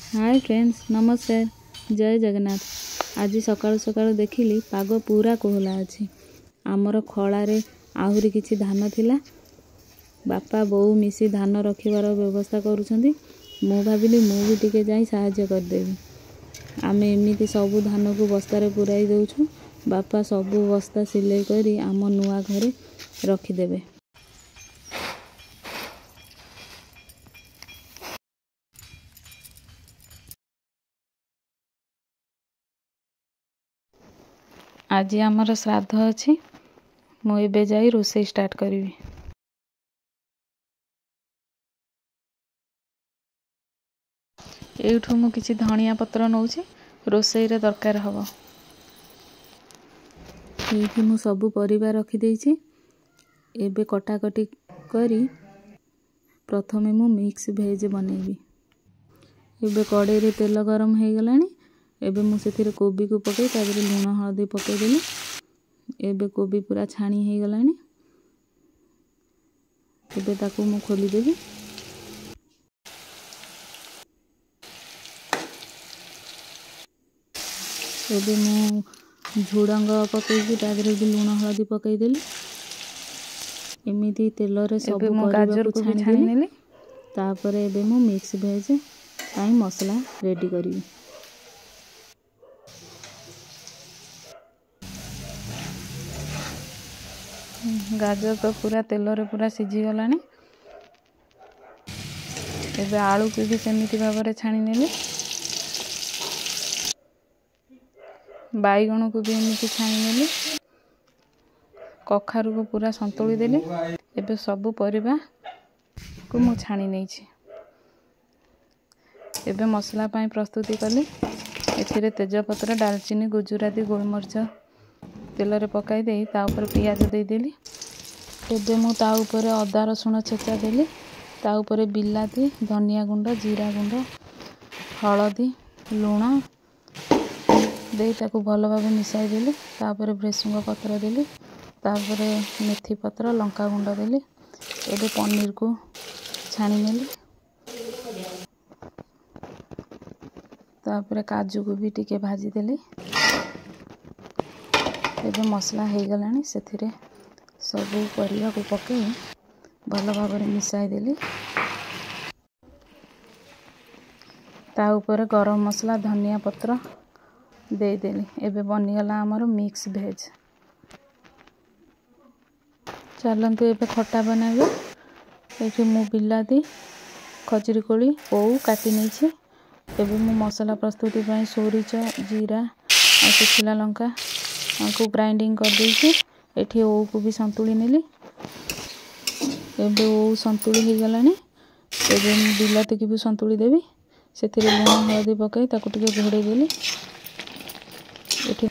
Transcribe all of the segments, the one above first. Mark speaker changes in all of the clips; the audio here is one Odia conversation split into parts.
Speaker 1: ହାଏ ଫ୍ରେଣ୍ଡସ୍, ନମସ୍କାର, ଜୟ ଜଗନ୍ନାଥ। ଆଜି ସକାଳୁ ସକାଳୁ ଦେଖିଲି ପାଗ ପୁରା କୋହଲା ଅଛି। ଆମର ଖଳାରେ ଆହୁରି କିଛି ଧାନ ଥିଲା। ବାପା ବୋଉ ମିଶି ଧାନ ରଖିବାର ବ୍ୟବସ୍ଥା କରୁଛନ୍ତି। ମୁଁ ଭାବିଲି ମୁଁ ବି ଟିକେ ଯାଇ ସାହାଯ୍ୟ କରିଦେବି। ଆମେ ଏମିତି ସବୁ ଧାନକୁ ବସ୍ତାରେ ପୁରାଇ ଦେଉଛୁ। ବାପା ସବୁ ବସ୍ତା ସିଲେଇ କରି ଆମ ନୂଆ ଘରେ ରଖିଦେବେ। ଆଜି ଆମର ଶ୍ରାଦ୍ଧ ଅଛି। ମୁଁ ଏବେ ଯାଇ ରୋଷେଇ ଷ୍ଟାର୍ଟ କରିବି। ଏଇଠୁ ମୁଁ କିଛି ଧଣିଆ ପତ୍ର ନେଉଛି, ରୋଷେଇରେ ଦରକାର ହେବ। ଏଇଠି ମୁଁ ସବୁ ପରିବା ରଖିଦେଇଛି। ଏବେ କଟାକଟି କରି ପ୍ରଥମେ ମୁଁ ମିକ୍ସ ଭେଜ୍ ବନେଇବି। ଏବେ କଡ଼େଇରେ ତେଲ ଗରମ ହେଇଗଲାଣି। ଏବେ ମୁଁ ସେଥିରେ କୋବିକୁ ପକାଇ ତା ଦେହରେ ଲୁଣ ହଳଦୀ ପକାଇଦେଲି। ଏବେ କୋବି ପୁରା ଛାଣି ହେଇଗଲାଣି। ଏବେ ତାକୁ ମୁଁ ଖୋଲିଦେବି। ଏବେ ମୁଁ ଝୁଡ଼ଙ୍ଗ ପକାଇକି ତା ଦେହରେ ବି ଲୁଣ ହଳଦୀ ପକାଇଦେଲି। ଏମିତି ତେଲରେ
Speaker 2: ଏବେ
Speaker 1: ସବୁ
Speaker 2: ମୁଁ
Speaker 1: ପରିବାକୁ
Speaker 2: ଗାଜରକୁ ବି
Speaker 1: ଛାଣିଦେଲି।
Speaker 2: ଛାଣିନେଲି।
Speaker 1: ତାପରେ ଏବେ ମୁଁ ମିକ୍ସ ଭେଜ୍ ପାଇଁ ମସଲା ରେଡ଼ି କରିବି।
Speaker 2: ଗାଜର ତ ପୁରା ତେଲରେ ପୁରା ସିଝିଗଲାଣି। ଏବେ ଆଳୁକୁ ବି ସେମିତି ଭାବରେ ଛାଣିନେଲି। ବାଇଗଣକୁ ବି ଏମିତି ଛାଣିନେଲି। କଖାରୁକୁ ପୁରା ସନ୍ତୁଳି ଦେଲି। ଏବେ ସବୁ ପରିବାକୁ ମୁଁ ଛାଣି ନେଇଛି। ଏବେ ମସଲା ପାଇଁ ପ୍ରସ୍ତୁତି କଲି। ଏଥିରେ ତେଜପତ୍ର, ଡାଲଚିନି, ଗୁଜୁରାତି, ଗୋଲମରିଚ ତେଲରେ ପକାଇ ଦେଇ ତା ଉପରେ ପିଆଜ ଦେଇଦେଲି। ଏବେ ମୁଁ ତା ଉପରେ ଅଦା ରସୁଣ ଛେଚା ଦେଲି। ତା ଉପରେ ବିଲାତି, ଧନିଆ ଗୁଣ୍ଡ, ଜିରା ଗୁଣ୍ଡ, ହଳଦୀ, ଲୁଣ ଦେଇ ତାକୁ ଭଲ ଭାବେ ମିଶାଇ ଦେଲି। ତାପରେ ଭୃସଙ୍ଗ ପତ୍ର ଦେଲି, ତାପରେ ମେଥି ପତ୍ର, ଲଙ୍କା ଗୁଣ୍ଡ ଦେଲି। ଏବେ ପନିରକୁ ଛାଣିନେଲି। ତାପରେ କାଜୁକୁ ବି ଟିକେ ଭାଜିଦେଲି। ଏବେ ମସଲା ହେଇଗଲାଣି। ସେଥିରେ ସବୁ ପରିବାକୁ ପକାଇ ଭଲ ଭାବରେ ମିଶାଇ ଦେଲି। ତା ଉପରେ ଗରମ ମସଲା, ଧନିଆ ପତ୍ର ଦେଇଦେଲି। ଏବେ ବନିଗଲା ଆମର ମିକ୍ସ ଭେଜ୍। ଚାଲନ୍ତୁ ଏବେ ଖଟା ବନାଇବା। ଏଇଠି ମୁଁ ବିଲାତି, ଖଜୁରୀ କୋଳି, ଓଉ କାଟି ନେଇଛି। ଏବେ ମୁଁ ମସଲା ପ୍ରସ୍ତୁତି ପାଇଁ ସୋରିଷ, ଜିରା ଆଉ ଶୁଖିଲା ଲଙ୍କାକୁ ଗ୍ରାଇଣ୍ଡିଙ୍ଗ କରିଦେଇଛି। ଏଠି ଓଉକୁ ବି ସନ୍ତୁଳି ନେଲି। ଏବେ ଓଉ ସନ୍ତୁଳି ହେଇଗଲାଣି। ଏବେ ମୁଁ ବିଲାତିକି ବି ସନ୍ତୁଳି ଦେବି। ସେଥିରେ ଲୁଣ ହଳଦୀ ପକାଇ ତାକୁ ଟିକେ ଘୋଡ଼େଇ ଦେଲି। ଏଠି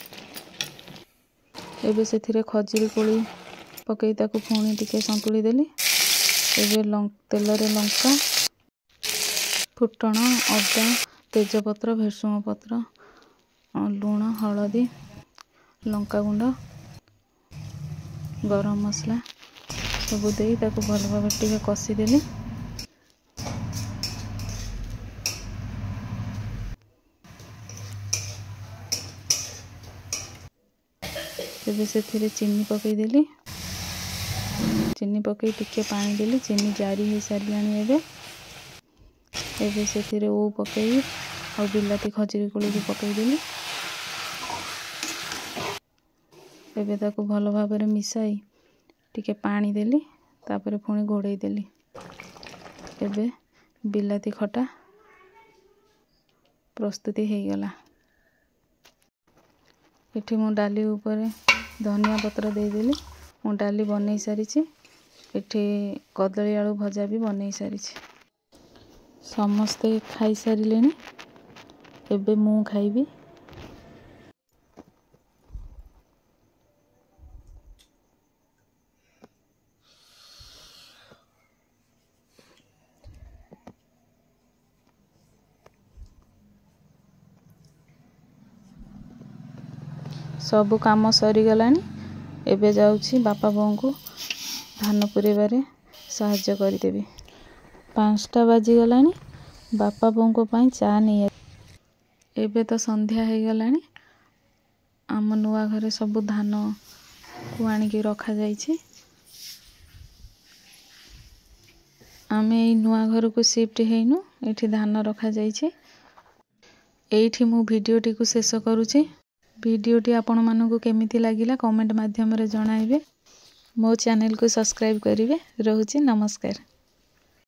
Speaker 2: ଏବେ ସେଥିରେ ଖଜୁରୀ କୋଳି ପକାଇ ତାକୁ ପୁଣି ଟିକେ ସନ୍ତୁଳି ଦେଲି। ଏବେ ତେଲରେ ଲଙ୍କା, ଫୁଟଣ, ଅଦା, ତେଜପତ୍ର, ଭେସୁଙ୍ଗା ପତ୍ର, ଲୁଣ, ହଳଦୀ, ଲଙ୍କାଗୁଣ୍ଡ, ଗରମ ମସଲା ସବୁ ଦେଇ ତାକୁ ଭଲ ଭାବରେ ଟିକେ କଷିଦେଲି। ଏବେ ସେଥିରେ ଚିନି ପକାଇଦେଲି। ଚିନି ପକାଇ ଟିକେ ପାଣି ଦେଲି। ଚିନି ଜାରି ହେଇସାରିଲାଣି। ଏବେ ସେଥିରେ ଓଉ ପକାଇ ଆଉ ବିଲାତି, ଖଜୁରୀ କୋଳିକୁ ପକାଇଦେଲି। ଏବେ ତାକୁ ଭଲ ଭାବରେ ମିଶାଇ ଟିକେ ପାଣି ଦେଲି, ତାପରେ ପୁଣି ଘୋଡ଼େଇ ଦେଲି। ଏବେ ବିଲାତି ଖଟା ପ୍ରସ୍ତୁତି ହେଇଗଲା। ଏଠି ମୁଁ ଡାଲି ଉପରେ ଧନିଆ ପତ୍ର ଦେଇଦେଲି। ମୁଁ ଡାଲି ବନେଇ ସାରିଛି। ଏଠି କଦଳୀ ଆଳୁ ଭଜା ବି ବନେଇ ସାରିଛି। ସମସ୍ତେ ଖାଇସାରିଲେଣି। ଏବେ ମୁଁ ଖାଇବି। ସବୁ କାମ ସରିଗଲାଣି। ଏବେ ଯାଉଛି ବାପା ବୋଉଙ୍କୁ ଧାନ ପୁରେଇବାରେ ସାହାଯ୍ୟ କରିଦେବି। 5ଟା ବାଜିଗଲାଣି।
Speaker 1: ବାପା ବୋଉଙ୍କ ପାଇଁ ଚା ନେଇ। ଏବେ ତ ସନ୍ଧ୍ୟା ହେଇଗଲାଣି। ଆମ ନୂଆ ଘରେ ସବୁ ଧାନକୁ ଆଣିକି ରଖାଯାଇଛି। ଆମେ ଏଇ ନୂଆ ଘରକୁ ସିଫ୍ଟ ହେଇନୁ, ଏଠି ଧାନ ରଖାଯାଇଛି। ଏଇଠି ମୁଁ ଭିଡ଼ିଓଟିକୁ ଶେଷ କରୁଛି। ଭିଡ଼ିଓଟି ଆପଣମାନଙ୍କୁ କେମିତି ଲାଗିଲା କମେଣ୍ଟ ମାଧ୍ୟମରେ ଜଣାଇବେ। ମୋ ଚ୍ୟାନେଲକୁ ସବସ୍କ୍ରାଇବ୍ କରିବେ। ରହୁଛି, ନମସ୍କାର।